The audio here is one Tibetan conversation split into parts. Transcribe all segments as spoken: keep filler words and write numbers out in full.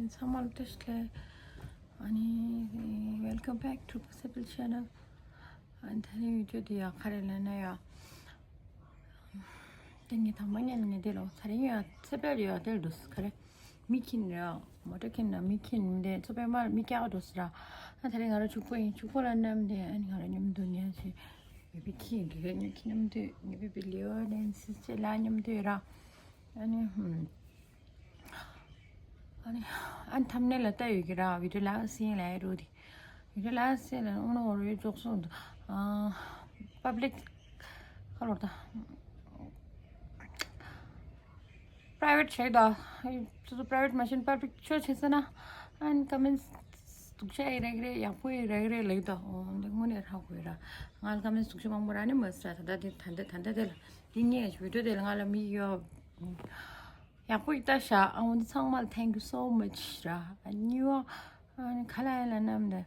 ཚང་མ་ལ་བཀྲ་ཤིས་བདེ་ལེགས། ཨ་ནི། Welcome back to Possible Channel. ཨ་ནི་ད་རིང་བི་ཌིའོ་འདི་ཡ་ག་རེ་ལབ་ན་ཡ། ད་ངས་དང་པོ་ཉན་ནས་དེ་ལོ་ད་རིང་ཡ་ཚེ་འཕེལ་ཡ་དེ་ལ་འདུག་ག་རེ། མི་ཁྱིམ་རེད། མོ་ཊ་ཁྱིམ་ན་མི་ཁྱིམ་དེ་ཚོ་པས་མར་མི་སྐྱག་འགྲོ་ཟེར། ཨ་ད་རིང་ང་རང་ཕྱུག་པོ་ཡིན། ཕྱུག་པོ་ལ་མནའམ་དེ་ཨ་ནི་ང་རང་མཉམ་དུ་ཉལ་ཞིག་བི་བི་ཁྱིམ་གི་གི་ཉལ་གྱི་མཉམ་དུ་ངའི་བི་བི་ལིའོ་ནན་སི་ཅེ་ལ་མཉམ་དུ་ཡོད་ར། ཨ་ནི་ཧུམ། ཨ་ནི། ཨ་ནི་ཐམ་ནེལ་ལ་ལྟ་ཡོད་ཀྱི་ར། བི་ཌིའོ་ལ་སི་ལ་ཡ་རུ་དི། བི་ཌིའོ་ལ་སི་ལ་ཨོ་ནོ་རུ་ཙོག་སོང་དུ། ཨ་པབ་ལིག་ཁ་ལོར་ད། པ་རའི་ཝེཊ་བྱས་ད། སོ་སོ་པ་རའི་ཝེཊ་མ་བྱས་ན་པབ་ལིག་ཆོས་བྱས་ཟེར་ན། ཨ་ནི་ཀོ་མེན་ཊི་སྡུག་ཅག་ཡི་རེད་རེད། ཡག་པོ་ཡི་རེད་རེད་ལེགས་ད། འོ་འདི་དངོས་གནས་རག་དགོས་ར། ང་ལ་ཀོ་མེན་ཊི་སྡུག་ཅག་མང་པོ་རག་ནི་མ་ཟེར། ད་ལྟ་དེ་ད་ལྟ་ད་ལྟ་དེ་ལ་འདི་ངས་བི་ཌིའོ་དེ་ལ་ང་ལ་མི་ཡོད། ཡག་པོ་ཡིན་ད་ཤག་ཨ་འོ་འདི་ཚང་མ་ལ་thank you so much ར། ཨ་ནི་ཡོ། ཨ་ནི་ག་ལ་ཡ་ལ་ནམ་ད།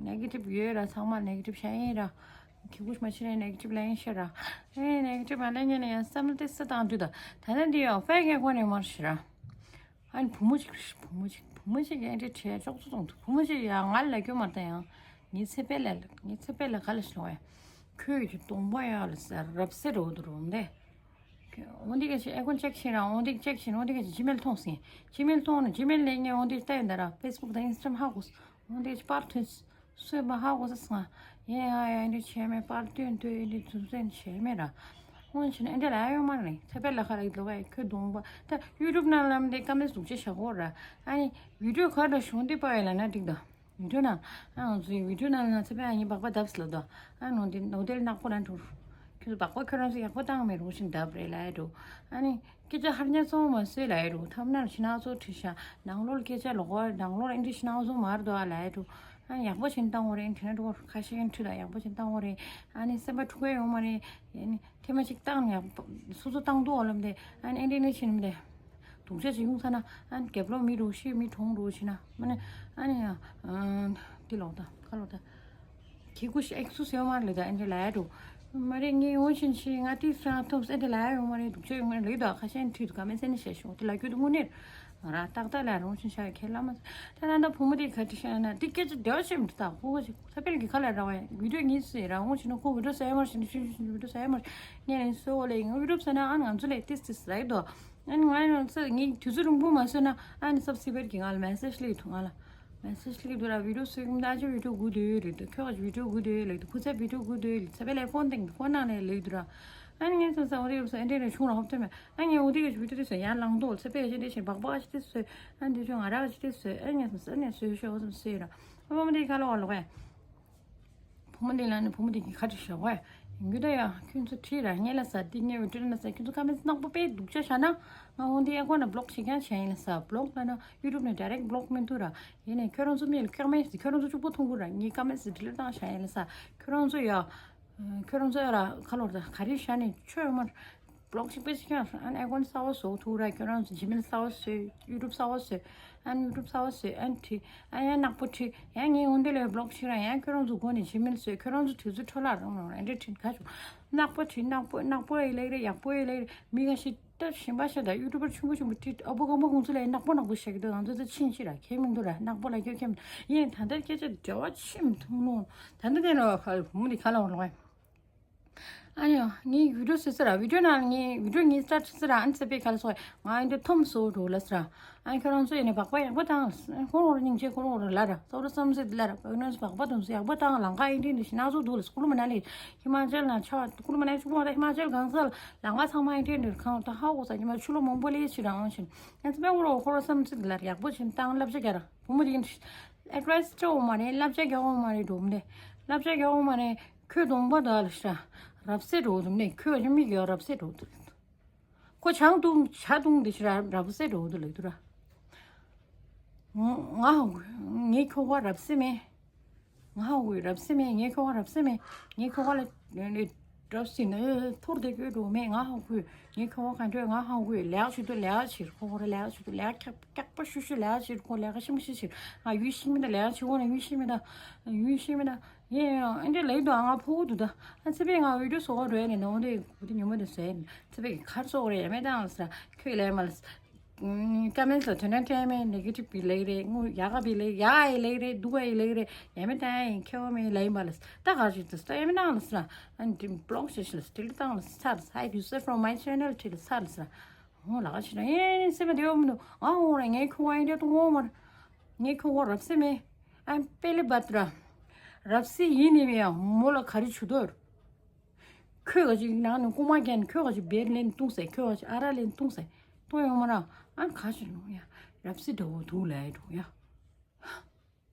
ནེ་གེ་ཊིབ་ཡོད་ར། ཚང་མ་ནེ་གེ་ཊིབ་བཤད་ཡིན་ར། ཁྱི་ཁུ་མ་ཤི་རེ་ནེ་གེ་ཊིབ་ལ་ཡིན་ཤ་ར། ཨེ་ནེ་གེ་ཊིབ་མ་ལ་ཉན་ན་ཡང་བསམ་བློ་ཏི་སི་བཏང་དུས་ད། ད་ནི་འདི་ཡང་ཕེ་གེ་གོ་ནས་མར་ཤི་ར། ཨ་ནི་བུ་མོ་ཅིག་བུ་མོ་ཅིག་བུ་མོ་ཅིག་ཨེ་འདྲ་བྱས་ཅོག་ཙོ་གཏོང་དུས་བུ་མོ་ཅིག་ཡང་ང་ལ་ལབ་རྒྱུ་མ་རེད་ད། ཡང་ངའི་ཚེ་འཕེལ་ལ་ངའི་ཚེ་འཕེལ་ལ་ག་ལ་ཤི་ལོང་ཡ། ཁོས་ཀྱི་གདོང་པ་ཡ་ལ་ཟེར་རབ་སེ་རོ་དུ་རོ་འདས། འོ་འདི་ག་ཅིག་ཨེ་ཀོན་ཅེག་བྱས་ར། འོ་འདི་ཅེག་བྱས་ན་འོ་འདི་ག་ཅིག་ཇི་མེལ་མཐོང་སྲིད། ཇི་མེལ་མཐོང་ན་ཇི་མེལ་ལས་ངས་འོ་འདི་ལྟ་ཡིན་ད་ར། ཕེ་སི་བུག་དང་ཨིན་སི་ཊ་གྲམ་ཧ་གོ་སོང་། འོ་འདི་ག་ཅིག་པར་ཐོན་སོས་པ་ཧ་གོ་ས་སང་། ཡེ་ཡ་ཡ་འདི་བྱས་མེད། པར་ཐོན་ཐོན་འདི་རྫུན་བཟོས་བྱས་མེད་ར། འོ་བྱས་ན་ཨེ་འདྲ་ལ་ཡོད་མ་རེད། ཚེ་འཕེལ་ལ་ཁ་ལ་ཡིད་ལོག་ཡ་ཁོས་གདོང་པ་ད་ཡུ་ཊུབ་ནང་ལམ་འདི་ཀ་མེ་ཟུག་ཅེ་བཞག་གོ་ར། ཨ་ནི་བི་ཌིའོ་ག་འདྲ་བྱུང་འདི་པ་ཡ་ལ་ན་འགྲིག་ད། བི་ཌིའོ་ནང་ཨ་ང་ཚོའི་བི་ཌིའོ་ནང་ལ་ཚེ་འཕེལ་ཨ་ནི་སྦག་སྦག་བརྡབས་ལ་དོ། ཨ་ནོ་འདི་ནོ་དེལ་ནག་པོ་ལ་འགྲོ། ཁྱོད་ཚོ་སྦག་སྦག་ཁྱོད་རང་ཚོ་ཡག་པོ་བཏང་མེད་རུང་ཞིང་བརྡབས་རེད་ལ་ཡ་འགྲོ། ཨ་ནི་སྐད་ཆ་ཧར་ཉ་ཚོང་མ་བཟོས་ལ་ཡ་འགྲོ། ཐབ་ནར་ཕྱི་ནང་ཚོ་བྲིས་ཤག་ནང་ལོགས་སྐད་ཆ་ལོག་གོ། ནང་ལོགས་ཨེ་འདྲ་ཕྱི་ནང་ཚོ་མར་དོ་ཨ་ལ་ཡ་འགྲོ། ཨ་ནི་ཡག་པོ་ཞིག་བཏང་བ་རེད། འདི་ནས་འགྲོ་ཁ་ཤས་འཁྲུད་ལ་ཡག་པོ་ཞིག་བཏང་བ་རེད། ཨ་ནི་སེམས་པ་འཁྲུག་གི་ཡོང་མ་རེད། ཨ་ནི་ཐེངས་མ་གཅིག་བཏང་ནས་སོ་སོ་བཏང་འདུག་འོ་ལམ་དེ། ཨ་ནི་ཨེ་འདྲ་ནས་ཕྱིན་མི་དེ། སྡུག་ཅག་ཅིག་ཡོང་ས་ན་ཨ་ནི་རྒྱབ་ལོགས་མི་འགྲོ་ཤེས་མི་གྲོངས་འགྲོ་ཕྱིན་ན་མ་ནི་ཨ་ནི་ཡང་འདི་ལོག་ད་ཁ་ལོག་ད། ཁྱི་ཁུ་ཤི་ཨེག་སུ་སེ་མར་ལེ་ད་ཨེ་འདྲ་ལ་ཡ་འགྲོ། མ་རེད་ངས་འོང་ཕྱིན་ཤི་ང་ཏི་སང་ཐོབ་ཨེ་འདྲ་ལ་ཡ་ཡོང་མ་རེད། སྡུག་ཅག་ཡོང་མ་རེད་ལེ་ད། ཁ་ཤས་འཁྲུད་དུ་ག་མེད་སེ་ནི་ཤ་ཤོག་དེ་ལ་རྒྱུ་དུ་དངོས་གནས་ང་རང་ཏག་ཏག་ལ་རང་ཕྱིན་ཤ་ཡ་ཁས་ལ་མ་ད་ད་ད་བུ་མོ་དེ་ག་དྲི་ཤ་ན་དེ་སྐད་ཆ་བདེ་བ་ཤེས་མི་ཐུབ་ད། ཁོ་ཁོ་ཅིག་ས་པེལ་གྱི་ཁ་ལ་ར་བ་ཡ་བི་ཌིའོ་ངས་སུ་ཡ་ར་འོང་ཕྱིན་ན་ཁོ་བི་ཌིའོ་ཟ་ཡ་མར་ཕྱིན་ན་ཤུན་ཤུན་བི་ཌིའོ་ཟ་ཡ་མར་ངས་ལན་སོ་ལེ་ཡིན། བི་ཌིའོ་ཟ་ན་ཨ་ང་ཚོ་ལེ་ཏིས་ཏིས་ཟ་ཡི་དོ། ཨ་ནི་ང་ཡང་ཚེ་ངས་དུས་ཚོད་རིང་པོ་མ་བཟོས་ན་ཨ་ནི་སབ་སི་བེར་གྱིས་ང་ལ་མེ་སེ་ཇི་སླེབས་འདུག་ང་ལ་མེ་སེ་ཇི་སླེབས་འདུག་ར། བི་ཌིའོ་བཟོས་གི་མི་འདུག་ཨ་ཅེ་བི་ཌིའོ་སྒུག་སྡོད་རེད་འདུག་ཁྱོད་ཀྱི་བི་ཌིའོ་སྒུག་སྡོད་ལེགས་འདུག་ཁུ་ཚ་བི་ཌིའོ་སྒུག་སྡོད་ལེགས་ཚ་བེ་ལེ་ཕོན་ཏེང་ཕོན་ནང་ནས་ལེགས་འདུག་ར། ཨ་ནི་ངས་སོང་ས་འོ་དེ་ཡོད་ས་ཨེ་འདྲས་ནས་བྱུང་ར་ཧོབ་ཐེ་མེད། ཨ་ངས་འོ་དེ་གི་བི་ཌིའོ་དེ་བཟོས་ཡར་ལངས་འདུག་ཚ་བེ་ཨེ་ཅེ་འདྲས་བྱས་སྦག་སྦག་ཅིག་དེ་བཟོས། ཨ་ནི་དེ་ཚོ་ང་ར་བ་ཅིག་དེ་བཟོས། ཨ་ངས་སོང་ས་ཨ་ནས་བཟོས་ཤོག་ཨོ་ཙམ་བཟོས་ར། ཨ་མ་མ་དེ་ག་ལ་བ་ལོག་ཨེ། བུ་མོ་འདི་ལ་ནི་བུ་མོ་འདི་གི་ཁ་བྲིས་ཞོག་ཨེ། ཡིན་རྒྱུ་ད་ཡ་ཁྱོད་ཚོ་བྲིས་ར་ངས་ལ་ཟ་འདི་ངས་འོས་སྤྲོད་ན་ཟ། ཁྱོད་ཚོ་ཀ་མེན་ཊི་ནག་པོ་དཔེ་སྡུག་ཅག་བཞག་ན་ང་འོང་འདི་ཨེ་ཁོ་ན་བི་ལོག་བྱེད་མཁན་བྱས་ཡིན་ལ་ཟ། བི་ལོག་ལ་ན་ཡུ་ཊུབ་ནས་ཌའི་རེག་བི་ལོག་མི་འདུག་ར། ཡིན་ནས་ཁྱོད་རང་ཚོ་མིག་ལ་ཀ་མེན་ཊི་ཁྱོད་རང་ཚོ་གཅིག་པོ་མཐོང་གི་ར། ངས་ཀ་མེན་ཊི་ཌི་ལིཊ་བཏང་བཞག་ཡིན་ལ་ཟ། ཁྱོད་རང་ཚོ་ཡ། ཁྱོད་རང་ཚོ་ཡ་ར་ཁ་ལོར་ད་ག་རེ་བཞག་ནས་ཆོས་ཡོད་མ་རེད། བི་ལོག་ཅིག་དཔེ་ཅིག་ཀྱང་ཨ་ནི་ཨེ་ཁོན་གསར་པ་བཟོ་ཐུབ་ར། ཁྱོད་རང་ཚོ་ཇི་མེལ་གསར་པ་བཟོས། ཡུ་ཊུབ་གསར་པ་བཟོས། ཨ་ནི་ཡུ་ཊུབ་གསར་པ་བཟོས། ཨ་ནི་བྲིས། ཨ་ཡང་ནག་པོ་བྲིས། ཡང་ངས་འོང་དེ་ལས་བི་ལོག་བྱེད་ར། ཡང་ཁྱོད་རང་ཚོ་སྒོ་ནས་ཇི་མེལ་བཟོས། ཁྱོད་རང་ཚོ་དུས་ཚོད་འཕྲོ་བརླག་རང་རང་རང་འདྲ་བྲིས་ག་བྱུང་། ནག་པོ་བྲིས། ནག་པོ་ནག་པོ་ཡི་ལེགས་རེད། ཡག་པོ་ཡི་ལེགས་རེད། མི་ཁ་ཤས་ད་ཞིམ་པ་ཤ་ད་ཡུ་ཊུབ་པར་ཆུང་ཆུང་བྲིས། ཨ་བུ་ག་མོ་ཁོང་ཚོ་ལས་ནག་པོ་ནག་པོ་བཤད་ཀྱི་འདུག་ང་ཚོ་ད་ཕྱིན་ཅི་ར་ཁྱད་མི་འདུག་ར། ནག་པོ་ལ་ཁྱོད་ཁྱད་མི་འདུག་ཡིན་ད་ལྟ་སྐད་ཆ་འབྲེལ་བ་ཆེ་མི་འདུག་ནོ། ད་ལྟ་དེ་ལ་བུ་མོ་འདི་ག་ལ་འོང་ལོག་ཨེ། ཨ་ནི་ངའི་བི་ཌིའོ་བཟོས་ཟེར་ར། བི་ཌིའོ་ནང་ངའི་བི་ཌིའོ་ངའི་སི་ཊར་ཊི་ཟེར་ར། ཨ་ནི་ཚེ་པེ་ག་ལ་སོགས་ང་ཨེ་འདྲ་ཐོམ་སོ་འགྲོ་ལ་ཟེར་ར། ཨ་ནི་ཁྱོད་རང་ཚོ་ཡིན་ནས་སྦག་སྦག་ཡག་པོ་བཏང་། ཁོ་རང་སྙིང་རྗེ་ཁོ་རང་ལ་ར་ས་ར་བསམ་སྲིད་ལ་ར། བོད་ནས་སྦག་སྦག་དུང་སོ་ཡག་པོ་བཏང་། ལང་ཀ་ཨེ་འདྲ་འདི་ཤི་ན་སོ་འདུག་ལ་སྐུ་ལུ་མ་ན་ལི་ཧི་མ་ཅལ་ན་ཆ་བ་སྐུ་ལུ་མ་ན་ཆུ་བོ་ར་ཧི་མ་ཅལ་གང་ས་ལ་ལང་ཀ་ཚང་མ་ཨེ་འདྲ་འདི་གང་ད་ཧ་གོ་ས་ཉི་མ་ཆུ་ལོ་མང་པོ་ལས་ཕྱི་ར་འོང་ཕྱིན། ཨ་ནི་ཚེ་པེ་འུ་རོ་ཁོ་རང་བསམ་སྲིད་ལ་ར་ཡག་པོ་ཕྱིན་བཏང་བསླབ་བྱ་རྒྱག་ར། བུ་མོ་དེ་ཨེ་ཌི་ཝའི་སི་སྤྲད་འོང་མ་རེད། བསླབ་བྱ་རྒྱག་འོང་མ་རེད་འགྲོ་མི་འདི། བསླབ་བྱ་རྒྱག་འོང་མ་རེད། ཁོས་གདོང་པ་དག་ལ་ཤ་རབ་སེ་འགྲོ་འདུག་ནས་ཁོས་ཡང་མིག་ཡོད་རབ་སེ་འགྲོ་འདུག་ཁོ་ཆང་བཏུང་ཇ་བཏུང་འདི་ཤ་རབ་སེ་འགྲོ་འདུག་ལེགས་འདུག་ར། ང་ཧ་གོ་ངའི་ཁྱོ་ག་རབ་སེ་མེད། ང་ཧ་གོ་རབ་སེ་མེད། ངའི་ཁྱོ་ག་རབ་སེ་མེད། ངའི་ཁྱོ་ག་ལ་རབ་སེ་ནི་ཐོར་དེ་གོས་འགྲོ་མེད། ང་ཧ་གོ་ངའི་ཁྱོ་ག་ག་འདྲ་ང་ཧ་གོ་ལས་ཀ་བྱེད་དུས་ལས་ཀ་བྱེད་ཁོ་ཁོ་ར་ལས་ཀ་བྱེད་དུས་ལས་ཀ་ཀྱག་ཀྱག་པ་ཤུ་ཤུ་ལས་ཀ་བྱེད་ཁོ་ལས་ཀ་ཤི་མ་ཤི་བྱེད། ང་ཡུལ་ཤི་མི་ད་ལས་ཀ་བྱེད་འོང་ན་ཡུལ་ཤི་མི་ད་ཡུལ་ཤི་མི་ད། ཡིན་ཡང་ཨེ་འདྲ་ལེགས་འདུག་ང་ཕོ་བོ་འདུག་ད། ཨ་ཚེ་པེ་ང་བི་ཌིའོ་བཟོ་ག་འགྲོ་ཡ་ནས་ནང་དེ་བུ་དེ་ཉོན་མོ་དེ་བཟོས་ཡིན། ཚེ་པེ་གི་ཁར་བཟོ་ག་རེ་ཡ་མེད་ད་ང་ཟེར་ཁྱོད་ལས་མ་ལ། ཀ་མེན་ལ་དོན་དག་འཕྲད་མེད་ནེ་གེ་ཊིབ་པི་ལེགས་རེད། དངུལ་ཡག་ག་པི་ལེགས་ཡག་ཨེ་ལེགས་རེད། སྡུག་ག་ཨེ་ལེགས་རེད། ཡ་མེད་ད་ཡིན་ཁེ་བ་མེད་ལ་ཡིན་པ་ལ་ད་ག་ཞིག་ཏུ་ད་ཡ་མེད་ནང་ལ་སི་ར་ཨ་ནི་བློག་ཤེས་ཤིག་ལ་སི་ཊིལ་བཏང་ལ་སི་ཚར་ཧའི་ཡུ་སེ་ཕྲོམ་མའི་ཆེ་ནལ་ཁྲིད་ལ་སི་ཚར་ལ་སི་ར། ཨོ་ལགས་ཤི་ར་ཨེ་སེམས་པ་བདེ་བ་མི་འདུག་ཨ་འོ་ར་ངའི་ཁུ་བ་ཨིན་འདྲ་གཏོང་འོ་མར་ངའི་ཁུ་བ་རབ་སེ་མེད་ཨ་པེ་ལེ་བཏ་ར་རབ་སེ་ཡིན་ནི་མེད་ཡ་མོ་ལ་ག་རེ་ཆུ་དོར། ཁོས་ག་ཅིག་ནང་ནས་རྐུན་མ་རྒྱག་ནས་ཁོས་ག་ཅིག་བེར་ལེན་བཏུང་ཟེར། ཁོས་ག་ཅིག་ཨ་རག་ལེན་བཏུང་ཟེར། བཏུང་ཡོང་མ་ར་ཨ་ནི་ག་ཅིག་ལོང་ཡ་རབ་སེ་འདྲ་བོ་འདུག་ལ་ཡ་འགྲོ་ཡ།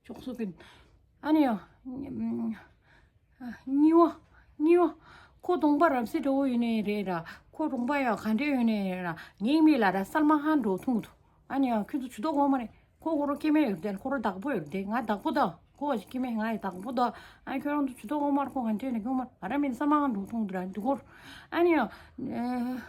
ཅོག་སོ་ཀིན། ཨ་ནི་ཡ། གཉིས་པ། གཉིས་པ། ཁོ་གདོང་པ་རབ་སེ་འདྲ་བོ་ཡོད་ནའི་རེད་ར། ཁོ་རོང་པ་ཡ་ག་འདྲ་ཡོད་ནའི་རེད་ར། ངའི་མིག་ལ་ར་སལ་མ་ཧན་འགྲོ་ཐུང་འདུག་ཨ་ནི་ཡ་ཁྱོད་ཚོ་ཇུས་གཏོགས་དགོས་མ་རེད། ཁོ་ཁོ་རང་སྐྱེ་དམན་ཡོད་དེ་ཁོ་རང་བདག་པོ་ཡོད་དེ་ང་བདག་པོ་ད་ཁོ་བ་ཞིག་སྐྱེ་དམན་ང་ཡི་བདག་པོ་ད། ཨ་ཁྱོད་རང་ཚོ་ཇུས་གཏོགས་དགོས་མ་རེད། ཁོ་ག་འདྲས་ནས་ཁྱོད་མ་ང་རང་མིན་ས་མ་ང་འགྲོ་ཐུང་དུ་ར་འདུག་གོ་ཨ་ནི་ཡང་།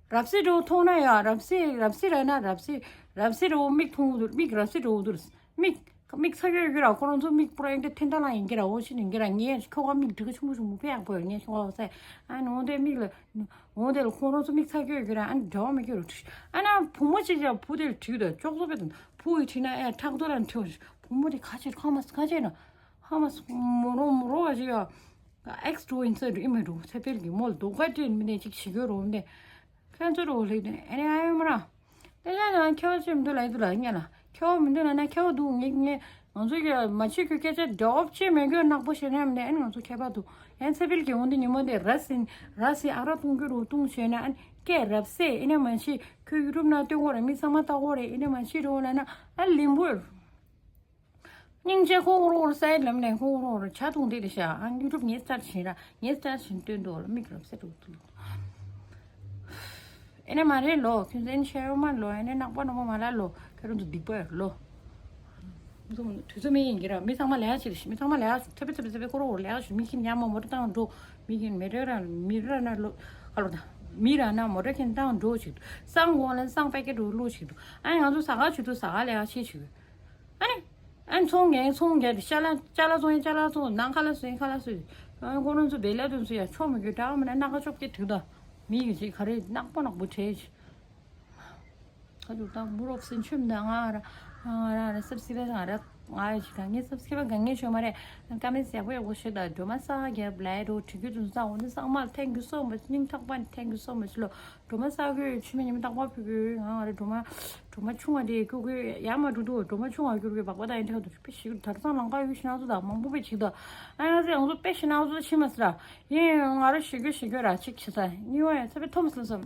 རབ་སེ་འགྲོ་ཐུང་ན་ཡང་རབ་སེ་རབ་སེ་ར་ན་རབ་སེ་རབ་སེ་འགྲོ་མིག་ཐུང་དུ་མིག་རབ་སེ་འགྲོ་དུ་མིག་མིག་ཚ་གྱོད་ཡོད་ཀྱི་ར། ཁོ་རང་ཚོ་མིག་པུ་ར་ཡིན་ཏེ་ཐན་ཏ་ལ་ཡིན་ཀྱི་ར། འོ་ཤི་ནིང་ཀྱི་ར་ངས་ཁྱོ་ག་མིག་འབྲི་ག་ཆུང་ཆུང་མོ་ཕེ་ཡག་པོ་ཡོད་ངས་ཁྱོ་ག་ཟེར། ཨ་ནི་འོ་དེ་མིག་ལ་འོ་དེ་ལ་ཁོ་རང་ཚོ་མིག་ཚ་གྱོད་ཡོད་ཀྱི་ར། ཨ་ནི་འདྲ་བ་མི་སྐྱོ་རུ་ཁྲིད། ཨ་ན་བུ་མོ་གཅིག་ཀྱང་བུ་དེ་ལ་ཁྲིད་དོ་ཅོག་ཙོ་པེ་དང་བུ་ཡི་ཁྲིད་ན་ཨེ་ཕྲག་དོ་ར་ཁྲིད་བ་བུ་མོ་དེ་ཁ་ཆེ་ཁ་མ་ཁ་ཆེ་ན་ཧ་མ་མོ་རོ་མོ་རོ་བ་ཞིག་ཡ། ཨེག་སི་འགྲོ་ཡིན་ཚོད་འགྲོ་ཨི་མ་འགྲོ་ཚེ་འཕེལ་གྱི་མོ་ལ་རྡོག་ཁ་སྤྲད་མི་ནས་ཅིག་བྱེད་དགོས་རོགས་འདི། ཁྱོད་ཚོ་རོགས་ལེགས་དེ་ཨ་ནི་ཨ་ཡོད་མ་ར། དེ་ལ་ཡང་ཁྱེད་ཚོ་མི་འདུག་ལ་ཡི་འདུག་ལ་ཉེ་ལ་ཁྱེད་མི་འདུག་ལ་ན་ཁྱེད་འདུག་ངེད་ངེད་ང་ཚོ་གི་མ་བྱེད་རྒྱུ་སྐད་ཆ་འདྲ་བོ་བྱེད་མེད་རྒྱུ་ནག་པོ་བྱེད་ན་མི་འདུག་ཨ་ནི་ང་ཚོ་ཁྱད་པར་འདུག་ཡང་ཚེ་འཕེལ་གྱི་འོ་འདི་ཉི་མ་དེ་ར་སིན་ར་སིན་ཨ་ར་གཏོང་རྒྱུ་རུ་གཏོང་བྱས་ན་ཨ་ནི་སྐད་རབ་སེ་ཨེ་ནི་མ་བྱེད་ཁྱོད་ཡུ་ཊུབ་ནང་སྟོན་དགོས་རེད། མི་ཚང་མ་ལྟ་དགོས་རེད། ཨེ་ནི་མ་བྱེད་འགྲོ་ལ་ན་ཨ་ལིམ་པོ། སྙིང་རྗེ་ཁོ་རོ་རོ་སའི་ལམ་ནས་ཁོ་རོ་རོ་ཆ་ཐུང་དེ་རེད་ཤག་ཨ་ཡུ་ཊུབ་ངས་སྟར་བྱིན་ར་ངས་སྟར་བྱིན་སྟོན་འདུག་ལ་མིག་རབ་སེ་འགྲོ་ཐུབ། ཨེ་ནས་མ་རེད་ལོ། ཁྱོད་ཚན་ཤེར་མ་ལོ། ཨེ་ནས་ནག་པ་ནག་པ་མ་ལ་ལོ། ཁྱོད་རང་ཚོ་སྡིག་པ་ལོ། དུས་ཚོད་མི་ཡིན་གྱི་ར། མི་ཚང་མ་ལས་ཡག་ཞིག་རེད། མི་ཚང་མ་ལས་ཡག་ཞིག་ཐེ་པེ་ཐེ་པེ་ཐེ་པེ་ཁོ་རོ་རོ་ལས་ཡག་ཞིག་མི་ཁྱིམ་ཡར་མ་མོ་ཊ་བཏང་འགྲོ། མི་ཁྱིམ་མི་རེ་ར་མི་ར་ན་ལོ་ཁ་ལོ་ད། མི་ར་ན་མོ་ཊ་ཁྱིམ་བཏང་འགྲོ་ཞིག་སང་གོང་ལ་སང་པེ་ཀེ་ཊི་རུ་ལོ་ཞིག་འདུག་ཨ་ནི་ང་ཚོ་ཟ་ག་ཆུ་ཐུག་ཟ་ག་ལས་ཡག་ཤེས་ཞིག་ཨ་ནི། ཨ་ནི་ཚོང་རྒྱག་ཚོང་རྒྱག་ཅ་ལག་ཅ་ལག་བཙོང་ཡིན་ཅ་ལག་བཙོང་ནང་ཁ་ལག་བཟོ་ཡིན་ཁ་ལག་བཟོ་ཡིན། ཨ་ཁོ་རང་ཚོ་བེ་ལ་དུ་ཚོ་ཡ་ཆོ་མི་དགོས་དྲག་མི་ན་སྣ་ཁ་ཆོག་སྐྱེ་དུས་ད་མི་གི་ཅིག་ག་རེ་ནག་པོ་ནག་པོ་བྲེས་ཅི། ཁ་ཅུག་ད་མུ་རོག་སེན་ཆོམ་ད་ང་ར་ང་ར་ར་སབ་སི་ཁེ་པར་ང་ར་ང་ཡ་ཅིག་ད་ངས་སབ་སི་ཁེ་པར་ག་ངས་ཆོ་མ་རེད། ཀ་མེན་ཡག་པོ་ཡག་པོ་ཤོད་ད་སྒྲོལ་མ་ས་རྒྱབ་ལའི་རོ་དྲི་གུ་དུ་ས་འོ་ནི་སང་མ་thank you so much སྙིང་ཐག་པ་ནས་thank you so much ལོ། སྒྲོལ་མ་ས་གོས་ཆུ་མེ་ཉི་མ་རྟག་པར་ཕུལ་གོས་ང་ང་རེ་སྒྲོལ་མ་སྒྲོལ་མ་ཆུང་བ་དེ་སྐྱོ་གོས་ཡ་མ་འགྲོ་འདུག་སྒྲོལ་མ་ཆུང་བ་སྐྱོ་གོས་བག་པ་དང་ཡིན་དྲག་འདུག་དཔེ་ཞིག་དར་ཚང་ལང་ཀ་ཡོད་ཤི་ན་ཚོ་དང་མང་པོ་དཔེ་ཞིག་དང་ཨ་ཡང་ཚེ་ང་ཚོ་དཔེ་ཞི་ན་ཚོ་ཕྱི་མ་སི་ར་ཡིན་ང་རེ་ཞི་གོས་ཞི་གོས་ར་ཅིག་ཆི་ས་གཉིས་བ་ཡང་ཚེ་དཔེ་ཐོམ་སི་སམ་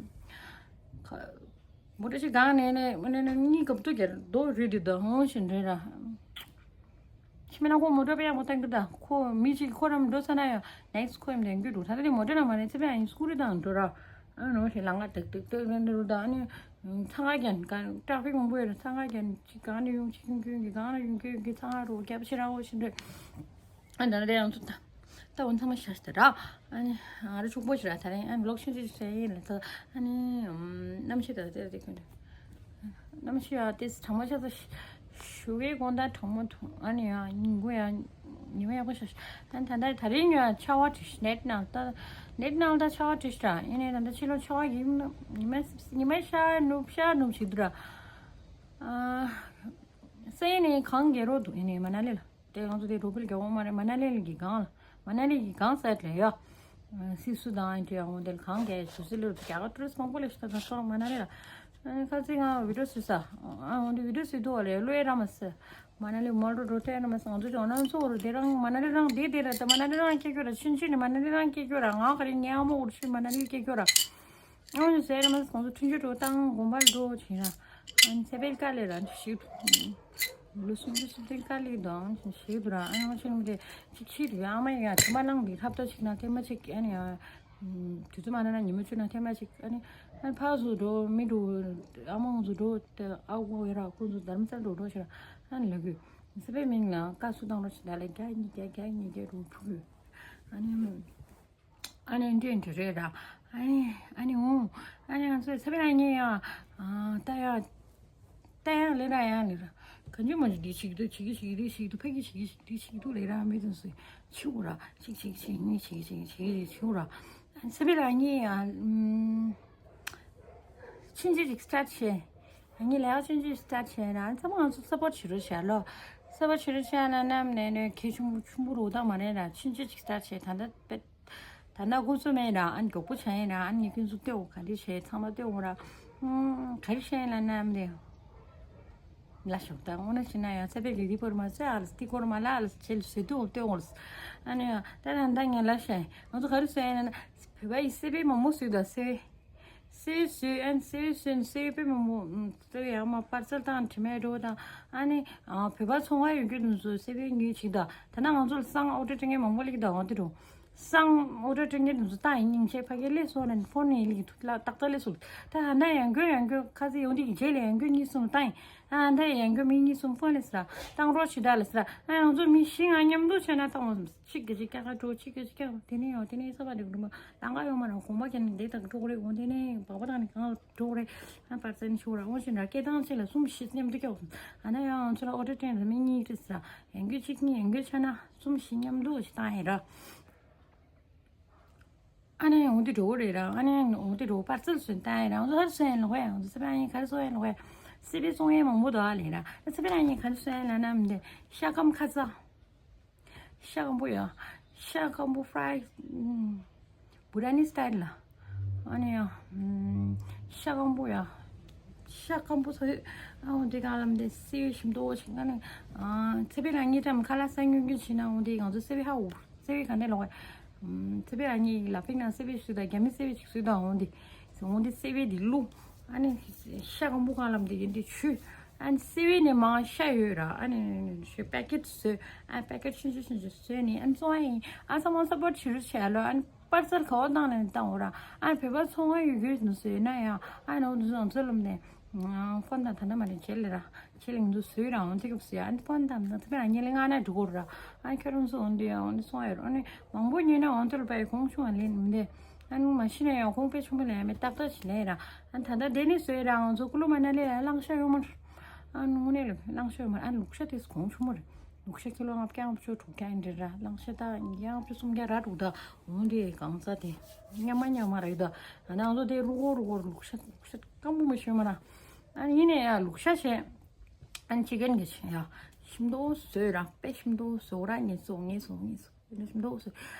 མོ་ཏྲ་ཞིག་གང་ནས་ནས་ནས་ནས་གཉིས་ཀབ་ཏུ་གྱེར་རྡོ་རི་དི་དང་ཧོང་ཞིན་རེ་ར། ཁྱི་མེད་ན་ཁོ་མོ་ཊ་དཔེ་ཡག་པོ་བཏང་གི་ད། ཁོ་མི་གཅིག་ཁོ་རང་འགྲོ་ས་ན་ཡང་next ཁོ་ཡིན་དེ་འགྱུར་འགྲོ་ད་ལྟ་དེ་མོ་ཊ་ན་མ་ནས་ཚེ་དཔེ་ཡང་སྐུ་རི་དང་འགྲོ་ར། ཨ་ནོ་ཞེ་ལང་ང་ཏག་ཏག་ཏག་རེ་འགྲོ་ད་ཨ་ནི་ཚང་ང་རྒྱན་ག་ཊ་ཕིག་མང་པོ་ཡོད་ར་ཚང་ང་རྒྱན་གཅིག་གང་ནས་ཡོང་གཅིག་ཡོང་གྱོན་གྱི་གང་ནས་ཡོང་གྱོན་གྱི་ཚང་ང་རོ་རྒྱབ་ཕྱི་ར་འོ་ཞིན་རེ། ཨ་ད་ནི་རེ་ཡང་ཚུད་ད། ད་འོ་ཚང་མ་ཤ་ཤ་ད་ར། ཨ་ནི་ང་རེ་ཕྱུག་པོ་ཞིག་ར་ད་རེ་ཨ་ནི་ལོག་ཤིན་ཅི་ཞིག་ཡིན་ལ་ད་ཨ་ནི་གནམ་གཤིས་ད་དེ་རེ་ཁོ་འདྲ། གནམ་གཤིས་ཡང་ཏེ་གྲང་མོ་ཆགས་ས་ཞུ་གི་དགོང་དག་གྲང་མོ་འདུག་ཨ་ནི་ཡང་ཉིན་གུང་ཡང་ཉི་མ་ཡག་པོ་ཤར་ཤག་ཨ་ནི་ད་ལྟ་ད་རིང་ཡང་ཆར་པ་བྲིས་ཤག་ནེཊ་ནང་ད་ནེཊ་ནང་ད་ཆར་པ་བྲིས་ཤག་ཡིན་ནའི་ད་ལྟ་ཕྱི་ལོགས་ཆར་པ་ཡིན་ཉི་མ་ཉི་མ་ཤར་ནུབ་ཤར་ནུབ་བྱེད་འདུག་ར། ཨ་སེ་ནས་གངས་རྒྱལ་རོགས་འདུག་ཡིན་ནའི་མ་ན་ལི་ལ། དེ་ང་ཚོ་དེ་རོ་པིལ་རྒྱག་འོང་མ་རེད། མ་ན་ལི་གི་གངས་ལ། མ་ན་ལི་གི་གངས་སའེ་ཌི་ལ་ཡོད། སི་སུ་དང་ཨེ་འདྲ་འོང་དེ་ལ་གངས་རྒྱག་ཞུ་སི་ལོ་རྒྱ་གར་ཊུ་རི་སི་མང་པོ་ལ་ཞུ་ད་ད་སོང་མ་ན་ལི་ལ། ཨ་ནི་ཁ་སང་ང་བི་ཌི་ཡོ་བཟོས་ས། ཨ་འོང་དེ་བི་ཌི་ཡོ་བཟོས་འདུག་བ་ལས་ཀློག་ཡ་ར་མ་ཟེར། མ་ན་ལི་མོལ་རོ་འགྲོ་ཐལ་ཡ་ར་མ་ཟེར། ང་ཚོ་ཇོ་ནང་ཚོ་རུ་དེ་རང་མ་ན་ལི་རང་དེ་དེ་ར་ད་མ་ན་ལི་རང་སྐྱེ་རྒྱུ་ར་ཆུན་ཆུན་ནི་མ་ན་ལི་རང་སྐྱེ་རྒྱུ་ར་ང་ག་རེ་ཉལ་མོ་འུར་ཆུན་མ་ན་ལི་སྐྱེ་རྒྱུ་ར། ཨ་ནི་ཟེར་མ་སོང་ཚོ་ཐུན་ཆུ་འགྲོ་བཏང་དགོན་པར་འགྲོ་བྱིན་ར། ཨ་ནི་ཚེ་འཕེལ་དཀའ་ལས་ར་ཞིག་ལོ་སུམ་ཅུ་སུམ་ཅུ་དཀའ་ལས་དང་ཞིག་འདུག་ར། ཨ་ནི་ང་ཆེན་མོ་དེ་ཅིག་ཤི་དུས་ཨ་མ་ཡ་ཐེ་མ་ལང་དེ་ཧབ་ཏ་ཅིག་ན་ཐེ་མ་ཅིག་ཨ་ནི་ཡ་དུས་ཚོད་མ་ན་ན་ཉི་མ་བཅུ་ན་ཐེ་མ་ཅིག་ཨ་ནི་ཨ་ནི་ཕ་སུ་འགྲོ་མི་འགྲོ་ཨ་མ་ང་ཚོ་འགྲོ་དེ་ཨ་ཁུ་ཡ་ར་ཁོ་ཚོ་དྷརམ་ས་ལ་འགྲོ་འགྲོ་ཤི་ར། ཨ་ནི་ལ་གུ་ཚེ་འཕེལ་མིང་ལ་བཀའ་སུ་བཏང་རོགས་ཤིག་ད་ལ་རྒྱ་གཉིས་རྒྱ་རྒྱ་གཉིས་རྒྱ་རུ་ཕུ་གུ་ཨ་ནི། ཨ་ནི་འདྲེ་འདྲེ་རེད་ར། ཨ་ནི་ཨ་ནི་འོང་། ཨ་ནི་ང་ཚོའི་ཚེ་འཕེལ་ཨ་ནི་ཡང་ལྟ་ཡ་ལྟ་ཡ་ལེ་ར་ཡང་ལེ་ར། ག་འཇུ་མ་འཇུ་འདི་བྱེད་ཀྱི་འདུག་བྱེད་ཀྱི་བྱེད་ཀྱི་འདུག་བྱེད་ཀྱི་འདུག་ཕ་གི་བྱེད་ཀྱི་བྱེད་ཀྱི་འདུག་ལེ་ར་མི་དུ་སུ་ཆུ་ར་ཅིག་ཅིག་ཅིག་གཉིས་བྱེད་ཀྱི་བྱེད་ཀྱི་བྱེད་ཀྱི་ཆུ་ར། ཚེ་འཕེལ་ཨ་ནི་ཡང་། ཆུང་ཆུང་ཅིག་སི་ཊར་ཊི་བྱས། ང་གཉིས་ལས་ཀ་ཆུང་ཆུང་སི་ཊར་ཊི་བྱས་ན་ཚང་མ་ང་ཚོ་སཔོར་ཊི་བྱེད་རོགས་བྱས་ལོ། སཔོར་ཊི་བྱེད་རོགས་བྱས་ན་ནམ་ནས་ནས་གལ་ཆུང་ཆུང་པོ་རུ་བཏང་མ་རེད་ན་ཆུང་ཆུང་ཅིག་སི་ཊར་ཊི་བྱས། ད་ལྟ་དཔེ་ད་ལྟ་ཁོ་ཚོ་མེད་ན་ཨ་ནི་མགྱོགས་པོ་བྱས་ཡིན་ན་ཨ་ནི་ཁྱོད་ཚོ་ལྟོས་འོ་ག་རེ་བྱས་ཚང་མ་ལྟོས་འོ་ར། ཨུམ། ག་རེ་བྱས་ཡིན་ན་ནམ་ནས་ལ་ཞོག་ད་དངོས་གནས་བྱས་ན་ཡང་ཚ་བའི་ལས་དེ་སྐོར་མ་ཚད་ཨ་ལ་དེ་སྐོར་མ་ལ་ཨ་ལ་བྱས་ལ་བཟོས་འདུག་ལྟོས་འོ་ལ། ཨ་ནི་ཡང་ད་ད་ད་ངས་ལ་བྱས་ང་ཚོ་ག་རེ་བཟོས་ཡིན་ན་བོད་པ་ཡི་སེ་བའི་མང་མོ་བཟོས་ད་སེ་བའི། སེ་བཟོས་ཨན་སེ་བཟོས་ནས་སེ་བའི་དཔེ་མང་པོ་སེ་བའི་ཡང་མ་པར་སེལ་དང་དྲི་མེད་འགྲོ་དང་ཨ་ནི་བོད་པ་ཚོང་བ་ཡོད་རྒྱུ་དུ་ཚོ་སེ་བའི་ངོས་ཅིག་དང་ད་ནང་ང་ཚོ་ལ་སང་ཨོ་ཏོ་སྤྲད་མཁན་མང་པོ་ལེགས་དང་འོང་དེ་འགྲོ། སང་ཨོ་ཏོ་སྤྲད་མཁན་དུ་ཚོ་ཏང་ཡིན་སྙིང་རྗེ་ཕ་གི་ལས་སོང་ནས་ཕོན་ནས་ལེགས་ཐུག་ལ་ཏག་ཏག་ལས་སོང་ད་ཧ་ད་ཡང་གོ་ཡང་གོ་ཁ་ཚི་ཡོང་དེ་གི་རྗེས་ལ་ཡང་གོ་གཉིས་གསུམ་ཏང་ཡིན་ཨ་ད་ཡང་གོ་མི་གཉིས་གསུམ་ཕོན་ལས་སི་ར་ཏང་རོགས་ཇི་ལྟར་ལས་སི་ར་ཨ་ང་ཚོ་མི་བཞི་ལྔ་མཉམ་དུ་བྱས་ན་ཏང་འོང་། གཅིག་གིས་གཅིག་སྐྱག་ཁ་འགྲོ། གཅིག་གིས་གཅིག་སྐྱག་དེ་ནས་ཡང་དེ་ནས་ས་པ་འདི་འགྲོ་མ་ལང་ཀ་ཡོང་མ་རང་གོང་པ་ཀྱང་འདི་དང་འགྲོ་རེད། འོང་དེ་ནས་བག་པ་དང་ནི་གང་འགྲོ་རེད། ཨ་པར་སེན་ཤོར་ར་འོང་ཞིག་འདྲ་སྐད་གདངས་གཅིག་ལ་གསུམ་བཞི་མཉམ་དུ་སྐྱག་ཨ་ན་ཡང་ཚོ་ལ་ཨོ་ཏོ་ཏྲེན་རེ་མི་གཉིས་རེད་ཟེར། ཡང་རྒྱུ་གཅིག་གཉིས་ཡང་རྒྱུ་ཆ་ན་གསུམ་བཞི་མཉམ་དུ་ཞིག་བཏང་ཡིན་ར། ཨ་ནི་འོང་དེ་འགྲོ་རེད་ར། ཨ་ནི་འོང་དེ་འགྲོ་པར་སེལ་སོན་བཏང་ཡིན་ར། འོང་ཚོ་ཧར་སོན་ཡིན་ལོག་ཡང་འོང་ཚོ་སེ་པ་ཡིན་ག་རེ་སོ་ཡིན་ལོག་ཡང་སེ་པའི་སོང་ཡིན་མང་པོ་དོ་ཨ་ལེ་ར། སེ་པ་ཡིན་ག་རེ་སོ་ཡིན་ལ་ན་མི་འདི་ཤ་སྐམ་ཁ་ཚ། ཤ་སྐམ་པོ་ཡ། ཤ་སྐམ་པོ་ཕ་རའི། བུ་ར་ནི་སི་ཊའིལ་ལ། ཨ་ནི་ཡ། ཤ་སྐམ་པོ་ཡ། ཤ་སྐམ་པོ་ཚ། ཨ་འོ་དེ་ག་ལམ་དེ་སེ་བའི་ཞིམ་ཏོ་ཞིག་ཨ་ནི། ཚེ་བའི་རང་ཉིད་ཀྱང་ཁ་ལག་ཟ་ཉུང་ཉུང་བྱེད་ན་འོ་དེ་ང་ཚོ་སེ་བའི་ཧ་འུ། སེ་བའི་ག་ནས་ལོག་ག་ཚེ་བའི་རང་ཉིད་ལ་པིག་ན་སེ་བའི་ཞིག་དང་རྒྱ་མི་སེ་བའི་ཞིག་ཟོས་དང་འོ་དེ། འོ་དེ་སེ་བའི་དེ་བླུག་ཨ་ནི། ཤ་སྐམ་པོ་ག་ལམ་དེ་ཡིན་དེ་ཆུ། ཨ་ནི་སེ་བའི་ནས་མང་ཤ་ཡོད་ར། ཨ་ནི་ཤ་པེ་ཀེ་ཊི་བཟོས། ཨ་པེ་ཀེ་ཊི་ཆུང་ཆུང་ཆུང་ཆུང་བཟོས་ནི་ཨ་ནི་བཙོང་ཡ་ཡིན། ཨ་ཚང་མ་སཔོར་ཊི་བྱེད་རོགས་བྱས་ལོ། ཨ་ནི་པར་སེལ་ག་བ་བཏང་ནས་བཏང་འོ་ར། ཨ་ནི་བོད་པ་ཚོང་ཁང་ཡོད་རྒྱུ་ནི་བཟོས་ན་ཡང་ཨ་ནི་འོ་འདི་ཚོ་ང་ཚོ་ལམ་ནས་ཕོན་དང་ད་ན་མ་ནས་བྱེད་ལེ་ར། ཁྱེད་ལ་ང་ཚོ་བཟོས་ར་འོ་འདི་གི་བཟོས། ཨ་ནི་ཕོན་དང་ང་ཚོ་ཕན་ལ་ཉེ་ལེ་ང་ན་འགྲོ་གོ་ར། ཨ་ནི་ཁྱོད་རང་ཚོ་འོ་འདི་ཡང་འོ་འདི་སོང་ཡ་ར། ཨ་ནི་མང་པོ་ཉོས་ན་འོ་འདི་ལ་པའི་གོང་ཆུང་བ་ལེན་མི་འདེ། ཨ་ནི་མ་ཤི་ན་ཡང་གོང་དཔེ་ཆུང་པོ་ལེན་མི་ཏག་ཏག་ཞིག་ལེན་ར། ཨ་ནི་ད་ལྟ་དེ་ནི་བཟོས་ར་ང་ཚོ་ཀུ་ལུ་མ་ན་ལེ་ལ་གླང་ཤ་ཡོད་མ་ར། ཨ་ནི་དངོས་གནས་ལ་གླང་ཤ་ཡོད་མ་ར། ཨ་ནི་ལུག་ཤ་དེ་གོང་ཆུང་མ་རེད། ལུག་ཤ་ཀི་ལོ་ལྔ་བརྒྱ་ལྔ་བཅུ་དྲུག་བརྒྱ་ཡིན་འདྲ་ར། གླང་ཤ་ད་ཉིས་བརྒྱ་ལྔ་བཅུ་སུམ་བརྒྱ་ར་འདུག་ད་འོ་འདི་གང་ཚ་དེ་ཉམས་མ་ཉམས་མ་ར་ཡོད་ད། ཨ་ནི་ང་ཚོ་དེ་རུ་གོ་རུ་གོ་ལུག་ཤ་ལུག་ཤ་སྐམ་པོ་མ་ཤོད་མ་ར། ཨ་ནི་ཡིན་ནས་ཡ་ལུག་ཤ་བྱས། ཨ་ནི་ཅི་ཀན་གི་བྱས་ཡ། ཞིམ་དོ་བཟོས་ར་དཔེ་ཞིམ་དོ་བཟོ་ར་ངེས་སོ་ངེས་སོ་ངེས་སོ་ཡིན་ན་ཞིམ་དོ་བཟོས།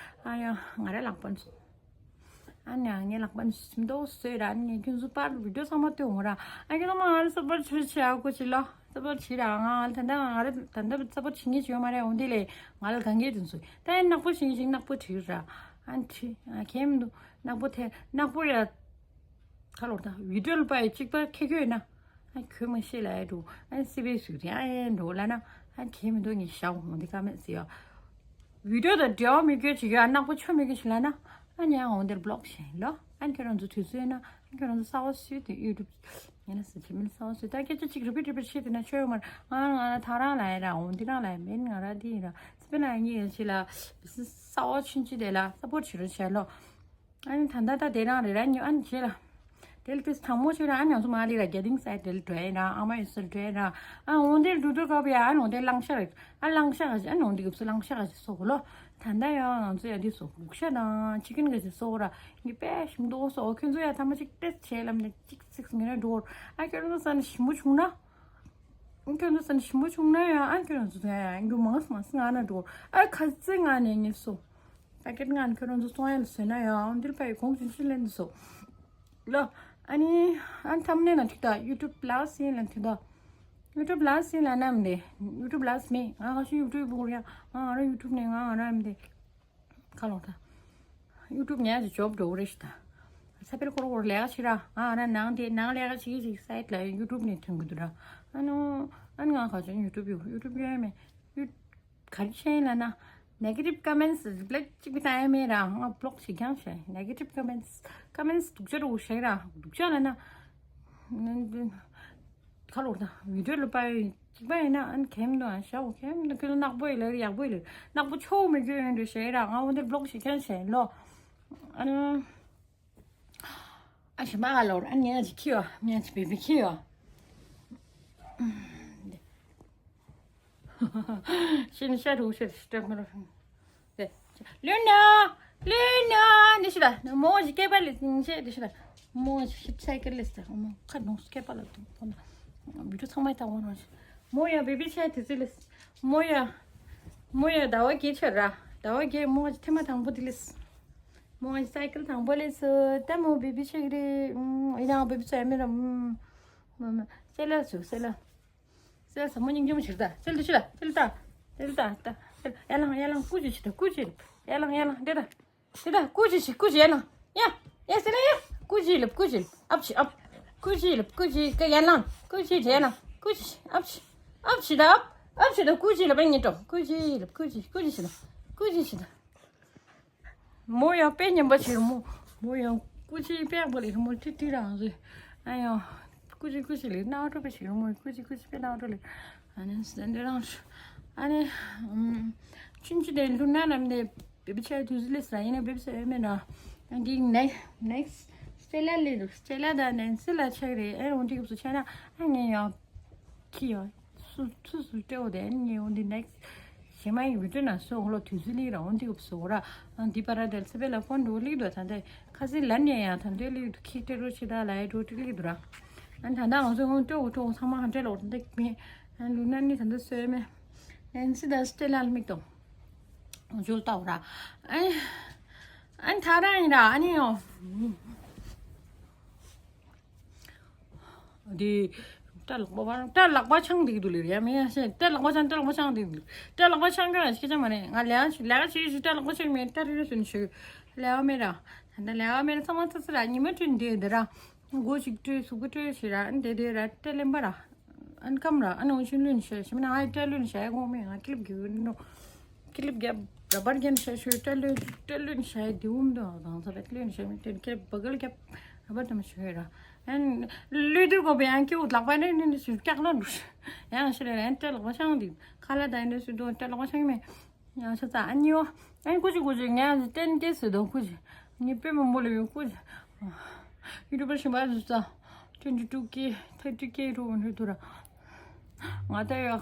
ཨ་ཡ་ང་ར་ལག་པ་ནས་སོ། ཨ་ནི་ངའི་ལག་པ་ནས་ཞིམ་དོ་བཟོས་ར་ཨ་ནི་ཁྱོད་ཚོ་པར་བི་ཌིའོ་ཚང་མ་ལྟོས་འོང་ར། ཨ་ཁྱོད་ཚང་མ་ང་ར་སོ་པར་ཆུ་ཆེ་ཨ་ཁོ་ཆེ་ལ་སོ་པར་ཆེ་ར་ང་ད་ལྟ་ང་ར་ད་ལྟ་སོ་པར་ཆེ་ངེས་ཅི་ཡོད་མ་རེད། འོང་དེ་ལས་ང་ལ་གང་གས་དུ་ཚོ་ད་ཡིན་ནག་པོ་ཆེ་ངེས་ཅིག་ནག་པོ་བྲིས་ར། ཨ་ནི་ཁྱེད་མི་འདུག་ནག་པོ་དེ་ནག་པོ་ཡ། ཁ་ལོར་དང་བི་ཌིའོ་ལ་པའི་གཅིག་པ་ཁེ་ཁོས་ན། ཨ་ཁོས་མ་ཤེས་ལ་ཨེ་འགྲོ། ཨ་སི་པའི་ཟུག་རེད་ཨེ་འགྲོ་ལ་ན། ཨ་ཁེ་མི་འདུག་ངས་ཞའོ་ཧོང་དེ་ཀ་མེད་ཟེར་ཡ། བི་ཌིའོ་དང་འབྲེལ་བ་མི་དགོས་ཅིག་ཡ་ནག་པོ་ཆོ་མི་དགོས་ཞིག་ལ་ན། ཨ་ཉ་ཧོང་དེར་བི་ལོག་བྱས་ལོ། ཨ་ཁྱོད་རང་ཚོ་དུས་ཚོད་ན། ཨ་ཁྱོད་རང་ཚོ་གསར་བ་སུས་དེ་ཡུ་ཊུབ། ངས་ན་ཟེར་གྱི་མིན་གསར་བ་སུས་ད་སྐད་ཆ་གཅིག་རི་པིཊ་རི་པིཊ་བྱེད་དེ་ན་ཆོས་ཡོད་མ་རེད། ང་ང་ཐག་རང་ལ་ཡ་ར་འོང་འདི་རང་ལ་ཡ་མིན་ང་ར་འདི་ཡིན་ར་སི་པེ་ན་ཡ་ངས་ཡ་ཆེ་ལ། གསར་བ་ཆུན་ཆི་དེ་ལ་སཔོར་ཊི་བྱེད་རོགས་བྱས་ལོ། ཨ་ནི་ད་ལྟ་ད་དེ་རང་རེད་ར་ཉོ་ཨ་ནི་བྱེད་ལ། དེ་ལ་དེ་དང་མོ་བྱེད་ར་ཨ་ནི་ང་ཚོ་མ་ལི་ར་རྒྱ་ཏིང་སའི་དེ་ལ་འགྲོ་ཡིན་ར་ཨ་མ་ཡོད་སར་འགྲོ་ཡིན་ར། ཨ་འོང་དེ་ལ་འགྲོ་འགྲོ་ག་བ་ཡ་ཨ་ནི་འོང་དེ་གླང་ཤ་རེད་ཨ་ནི་འོང་དེ་གབ་སུ་གླང་ཤ་ག་ཅི་སོག་ལོ། ད་ལྟ་ཡ་ང་ཚོ་ཡ་དེ་སོག་ལུག་ཤ་དང་ཅི་ཀན་ག་ཅི་སོག་ར་ངས་དཔེ་ཞིམ་མདོག་སོག་ཁྱོད་ཚོ་ཡ་ཐ་མ་ཅིག་ཏེས་བྱས་ལམ་ནས་ཅིག་ཚིག་ངེ་ན་འགྲོ་ཨ་ཁྱོད་ཚོ་ས་ནས་ཞིམ་པོ་བྱུང་ན། ཁྱོད་ཚོ་ས་ནས་ཞིམ་པོ་བྱུང་ན་ཡང་ཨ་ཁྱོད་ཚོ་ཡ་ཡ་རྒྱུ་མང་སོང་མ་སོང་ང་ན་འགྲོ་ཨ་ཁ་ཚེ་ང་ནས་ངས་སོ། པ་ཀེ་ཊི་ང་ནས་ཁྱོད་རང་ཚོ་སོང་ཡ་ལ་ཟོས་ན་ཡང་འདིར་པའི་གོང་ཆུང་ཆུང་ལེན་སོ། ལོ། ཨ་ནི་ཨ་ཐམ་ནས་ན་ཐུག་ད་ཡུ་ཊུབ་ལ་སི་ལ་ཐུག་ད། ཡུ་ཊུབ་ལ་སི་ལ་ནམ་དེ་ཡུ་ཊུབ་ལ་སི་མེ་ང་ག་ཤུ་ཡུ་ཊུབ་བུ་ར་ང་ང་ར་ཡུ་ཊུབ་ནས་ང་ང་ར་མི་དེ། ཁ་ལོང་ཐ། ཡུ་ཊུབ་ཉལ་གྱི་ཇོབ་འགྲོ་གི་རེད་ཤི་ད། ས་པེར་ཁོར་ཁོར་ལས་ཀ་བྱེད་ར། ང་ང་ར་ནང་དེ་ནང་ལས་ཀ་བྱེད་ཀྱི་ཅིག་སའིཊ་ལ་ཡུ་ཊུབ་ནས་ཐོན་གི་འདུག་ར། ཨ་ནོ། ཨ་ནི་ང་ག་ཅོན་ཡུ་ཊུབ་ཡོད་ཡུ་ཊུབ་ཡོད་མེད། ཡུ། ག་རེ་བྱས་ཡིན་ལ་ན། ནེ་གེ་ཊིབ་ཀོ་མེན་སི་རི་པ་ལའི་གཅིག་པུ་བཏང་ཡ་མེད་ར་ང་བི་ལོག་བྱེད་རྐྱང་བྱས་ནེ་གེ་ཊིབ་ཀོ་མེན་སི་ཀོ་མེན་སི་སྡུག་ཅག་རུ་བྱས་ར་སྡུག་ཅག་ལ་ན། ཁ་ལོར་དང་བི་ཌིའོ་ལ་པ་ཡོད་གཅིག་པ་ཡིན་ན་ཨ་ནི་ཁེམ་དུ་ཨ་ཤ་བོ་ཁེམ་དུ་ཁྱོད་ནག་པོ་ཡི་ལེར་ཡག་པོ་ཡི་ལེར་ནག་པོ་ཆོ་མི་རྒྱུ་ཡོད་འདྲ་བྱས་ར་ང་འོ་འདིར་བི་ལོག་བྱེད་མཁན་བྱས་ལོ། ཨ་ནི་ཨ་ཞི་མ་ག་ལོར་ཨ་ནི་ང་ཅིག་ཁྱི་ཡོ་ང་ཅིག་བི་བི་ཁྱི་ཡོ། ཤི་ནི་ཤ་རུ་ཤ་སྟོན་མི་རུ། ལུས་ན། ལུས་ན་ནི་ཤི། ད་མོ་ཞིག་སྐེད་པ་ལས་ཤེས་དེ་ཤི་ད། མོ་ཞིག་ཤི་ཚ་སྐེད་ལས་ད་མོ་ཁ་ནོང་སྐེད་པ་ལ་དུ་ཕོ་ན། བི་ཏུ་ཚང་མ་ད་འོང་རོགས། མོ་ཡ་བེ་བི་ཆ་དེ་ཚི་ལས། མོ་ཡ། མོ་ཡ་ཟླ་བ་བརྒྱད་ཆ་ར། ཟླ་བ་བརྒྱད་མོ་ཐེངས་མ་དང་པོ་དེ་ལས། མོ་ས་ཀལ་དང་པོ་ལས་སུ་ད་མོ་བེ་བི་ཆ་གི་རེད། ཡིན་ནའང་བེ་བི་ཆ་ཡ་མེད་ར། མ་མ་སེ་ལ་སུ་སེ་ལ། སེ་ལ་ས་མོ་སྙིང་རྗེ་མོ་ཞིག་ད་སེ་ལ་ཤི་ད་སེ་ལ་ད། སེ་ལ་ད་ད་སེ་ལ་ཡ་ལང་ཡ་ལང་ཀུ་ཅི་ཞིག་ད་ཀུ་ཅི་ལབ་ཡ་ལང་ཡ་ལང་དེ་ད། དེ་ད་ཀུ་ཅི་ཞིག་ཀུ་ཅི་ཡ་ལང་ཡ། ཡ་སེ་ལ་ཡ། ཀུ་ཅི་ལབ་ཀུ་ཅི་ལབ་ཨབ་ཆི་ཨབ། ཀུ་ཅི་ལབ་ཀུ་ཅི་ཀ་ཡ་ལང་ཀུ་ཅི་ཡ་ལང་ཀུ་ཅི་ཨབ་ཆི། ཨབ་ཆི་ད་ཨབ། ཨབ་ཆི་ད་ཀུ་ཅི་ལབ་ཉིད་དོ་ཀུ་ཅི་ལབ་ཀུ་ཅི་ཀུ་ཅི་ཞིག་ད་ཀུ་ཅི་ཞིག་ད། མོ་ཡང་དཔེ་ཉན་པ་བྱེད་རུང་མོ། མོ་ཡང་ཀུ་ཅི་དཔེ་ཡག་པོ་ལས་རུང་མོ་ཏི་ཏི་རང་རེད། ཨ་ཡང་ཀུ་ཅི་ཀུ་ཅི་ལས་སྣང་བ་སྤྲོ་བའི་བྱེད་རུང་མོ་ཀུ་ཅི་ཀུ་ཅི་དཔེ་སྣང་བ་སྤྲོ་ལས། ཨ་ནི་སེ་འདི་རང་ཨ་ནི་ཆུན་ཆུ་དེ་ལུ་ན་ནམ་ནས་བེ་བི་ཆ་དུས་ལས་ས་ཡིན་ན་བེ་བི་ཆ་ཡོད་མེད་ན། འདི་ནེག་ནེག་སི་སི་ཊེ་ལ་ལས་རུ་སི་ཊེ་ལ་དང་ནན་སི་ལ་ཆགས་རེད། ཨེ་འོ་འདི་གི་སུ་ཆགས་ན་ཨ་ངས་ཡང་ཁྱི་ཡང་སུ་སུ་སུ་སྤྲེའུ་དེ་ཨ་ངས་འོ་འདི་ནེག་སི་ཞེ་མ་ཡི་བི་ཏུ་ན་སུ་འོ་ལོ་དུས་ཚོད་ལིག་ར་འོ་འདི་གི་སུ་འོ་ར། ཨ་འདི་པ་ར་དེ་སི་པེ་ལ་ཕོན་འགྲོ་ལིག་དུ་ད་འདི་ཁ་སི་ལ་ནས་ཡང་ད་འདི་ལིག་དུ་ཁྱི་སྤྲེ་རུ་ཆི་ད་ལ་ཡི་འགྲོ་ཏི་ལིག་དུ་ར། ཨ་ད་ད་ང་ཚོ་འོ་སྤྲེའུ་སྤྲེའུ་ཚང་མ་ཧ་འདྲེ་ལོ་འདི་མི་ཨ་ལུ་ན་ནི་ད་འདི་སོས་མེ་ནན་སི་ད་སི་ཊེ་ལ་མིག་དང་། ཇུལ་ཏའོ་ར། ཨན། ཨན་ཐ་ར་ཡིན་ར་ཨ་ནི་ཡོ། དེ། ཏ་ལག་པ་བ་ཏ་ལག་པ་ཆང་འདིག་འདུག་ལེ་ཡ་མེ་ཡ་ཤེ་ཏ་ལག་པ་ཆང་ཏ་ལག་པ་ཆང་འདིག་འདུག་ཏ་ལག་པ་ཆང་ག་ཤེ་ཆ་མ་རེད། ང་ལས་ཡ་ལས་ཡ་ཤེ་ཤེ་ཏ་ལག་པ་ཆང་མེད་ཏ་རེ་རེ་སུན་ཤེ་ལས་ཡ་མེད་ར། ད་ལས་ཡ་མེད་ར་ཚང་མ་ཚ་ཚ་ར་ཉི་མ་ཁྲོད་འདི་འདི་ར། མགོ་ཞིག་བཀྲུས་གཟུགས་པོ་བཀྲུས་ཤེ་ར་ཨན་དེ་དེ་ར་ཏ་ལེན་པ་ར། ཨན་ཀམ་ར་ཨན་འོ་ཤིན་ལུན་ཤ་ཤི་མིན་ཨ་ཏྲ་ལུན་ཤ་ཡ་གོང་མེ་ང་ཀི་ལིབ་གི་ནོ། ཀི་ལིབ་རྒྱབ་ར་བར་རྒྱན་ཤ་ཤོད་ཏྲ་ལུན་ཏྲ་ལུན་ཤ་ཡ་དེ་འུམ་དུ་དང་ས་ར་ཏྲ་ལུན་ཤ་མི་ཏྲ་ཀི་ལིབ་བ་གལ་རྒྱབ་ར་བར་དམ་ཤོད་ར། ཨན་ལུས་དུར་གོ་བེ་ཨན་ཀི་འུ་ལག་པ་ནི་ནི་ནི་ཤུ་ཀྱག་ལ་ལུ་ཤ་ཡང་ཤི་རེ་ཨན་ཏྲ་ལག་པ་ཤང་དི་ཁ་ལ་ད་ནི་ཤུ་དོ་ཏྲ་ལག་པ་ཤང་མེ། ཡང་ཆ་ཚ་ཨ་ནི་ཨོ། ཨ་ནི་ཀུ་ཅི་ཀུ་ཅི་ངས་ཨ་ཙི་ཏན་ཏེ་སི་དང་ཀུ་ཅི། ངས་དཔེ་མང་པོ་ལ་ཡོད་ཀུ་ཅི། ཡུ་ཊུབ་པར་ཞིག་མ་ཟུ་ཚ། ཊུ་ཝེན་ཊི་ཊུ་ཀེ་ཐར་ཊི་ཀེ་རུ་འདུག་ར། ང་ད་ཡོད།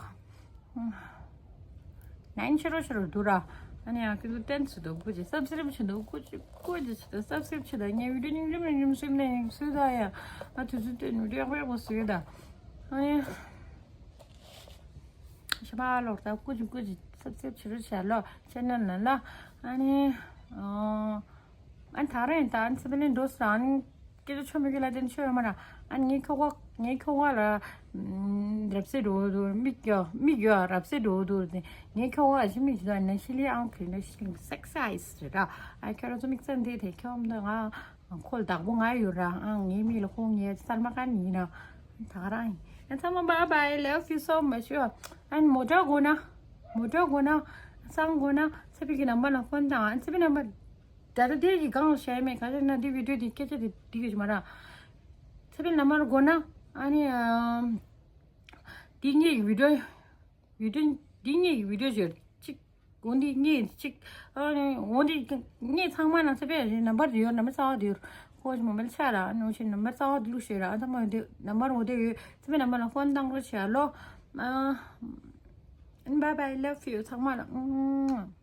ནན་ཆེ་རོ་ཆེ་རོ་འདུག་ར། ཨ་ནི་ཡང་ཀི་ལུ་ཏན་སི་དང་ཀུ་ཅི་སབ་སི་རེབ་ཆེ་འདུག་ཀུ་ཅི་ཀུ་ཅི་ཆེ་ད་སབ་སི་རེབ་ཆེ་ད་ངས་བི་ཌིའོ་རྙིང་རིམ་རྙིང་རིམ་སུས་ནས་སུས་ད་ཡ། ཨ་དུས་ཚོད་སྟོན་བི་ཌིའོ་ཡག་པོ་ཡག་པོ་སུས་ད། ཨ་ནི། ཞེ་པ་ལོག་ད་ཀུ་ཅི་ཀུ་ཅི་ཚབ་ཚབ་བྱེད་རོགས་བྱ་ལོ་ཅེ་ནལ་ནང་ལ། ཨ་ནི། ཨ་ནི་ད་རེས་ད་ཨ་ནི་ཚེ་བ་ལེན་འགྲོ་སོང་ཨ་ནི་སྐད་ཆ་ཆོ་མི་གི་ལ་དེ་ནི་ཆོ་ཡོད་མ་ར། ཨ་ནི་ངའི་ཁྱོ་ག་ངའི་ཁྱོ་ག་ལ་རབ་སེ་འགྲོ་འདུག་མིག་ཡོ་མིག་ཡོ་རབ་སེ་འགྲོ་འདུག་དེ་ངའི་ཁྱོ་ག་ཨ་ཞི་མིག་ཞི་ད་ན་ཤི་ལི་ཨང་ཁི་ན་ཤི་ལི་སེག་སི་ཨའི་སི་རེད་ར། ཨ་ཁྱོད་རང་ཚོ་མིག་ཚན་འདི་དེ་ཁྱོད་ད་ང་། ཁོ་ལ་བདག་པོ་ང་ཡོད་ར། ཨང་ངའི་མིག་ལ་ཁོ་ངའི་སར་མ་ཀ་ནི་ཡིན་ན། ད་ག་རང་ཡིན། ཨ་ཚང་མ་bye bye love you so much ཡོ། ཨ་ནི་མོ་ཊ་དགོས་ན། མོ་ཊ་དགོས་ན། སང་དགོས་ན་ཚེ་བི་གི་ནམ་བར་ལ་ཕོན་བཏང་ཨ་ཚེ་བི་ནམ་བར། ད་ལྟ་དེ་གི་གང་བཤད་མེད་ག་ཚོད་ན་དེ་བི་ཌིའོ་དེ་སྐད་ཆ་དེ་དེ་གི་མ་ར། ཚེ་བི་ནམ་བར་དགོས་ན། ཨ་ནི། དེ་ངའི་བི་ཌིའོ། བི་ཌིའོ་འདི་ངའི་བི་ཌིའོ་བརྗོད་ཅིག་འོ་འདི་ངའི་ཅིག་ཨ་ནི་འོ་འདི་ངའི་ཚང་མ་ན་ཚེ་བའི་ནམ་བར་དེ་ཡོད་ནམ་བར་རྩ་བ་དེ་ཡོད་ཁོ་ཞིག་མོ་མེལ་ཆ་ར་ཨ་ནི་འོ་ཞིག་ནམ་བར་རྩ་བ་དེ་ལུགས་ཤེས་ར་ཨ་ཚང་མ་དེ་ནམ་བར་འོ་དེ་ཡོད་ཚེ་བའི་ནམ་བར་ལ་ཧོན་བཏང་རོགས་བྱས་ཨ་ལོ། ཨ། bye bye love you ཚང་མ་ལ།